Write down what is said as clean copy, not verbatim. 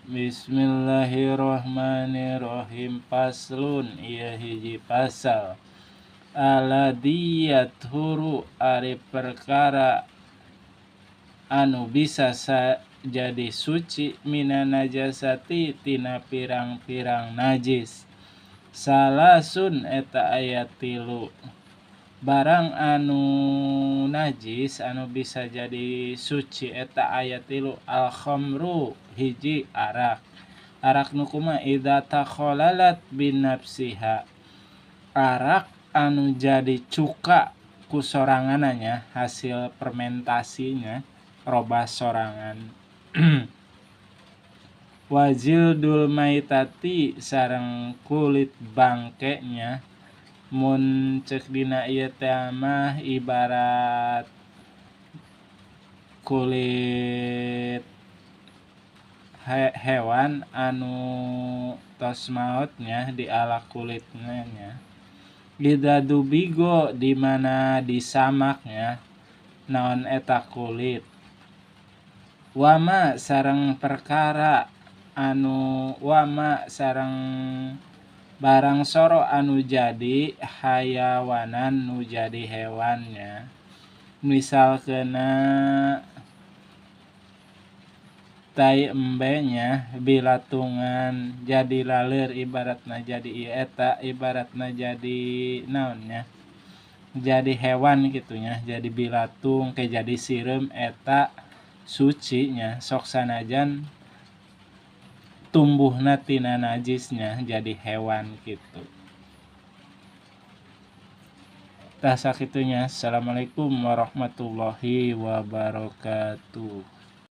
Bismillahirrahmanirrahim. Paslun ieu hiji pasal. Alladzi yathuru ari perkara anu bisa jadi suci minan najasati tina pirang-pirang najis. Salasun eta aya 3. Barang anu najis anu bisa jadi suci eta aya 3. Al khamru hiji arak. Arak nu kumaha idza takhalalat bin nafsiha. Arak anu jadi cuka ku sorangananya, hasil fermentasinya robah sorangan. Wajildul maitati sareng kulit bangkenya. Mun cek dina ieu teh mah ibarat kulit hewan anu tos maotnya dialak kulitnya nya. Idza dubigo di mana disamaknya naon eta kulit. Wama sareng perkara anu wama sareng barang soro anu jadi hayawanan nu jadi hewannya. Misal kena tai embenya bilatungan jadi laler ibaratna jadi ieu eta ibaratna jadi naonnya jadi hewan gitunya, jadi bilatung ke jadi sireum eta sucinya sok sanajan tumbuhna tina najisnya jadi hewan gitu. Tah sakitunya. Assalamualaikum warahmatullahi wabarakatuh.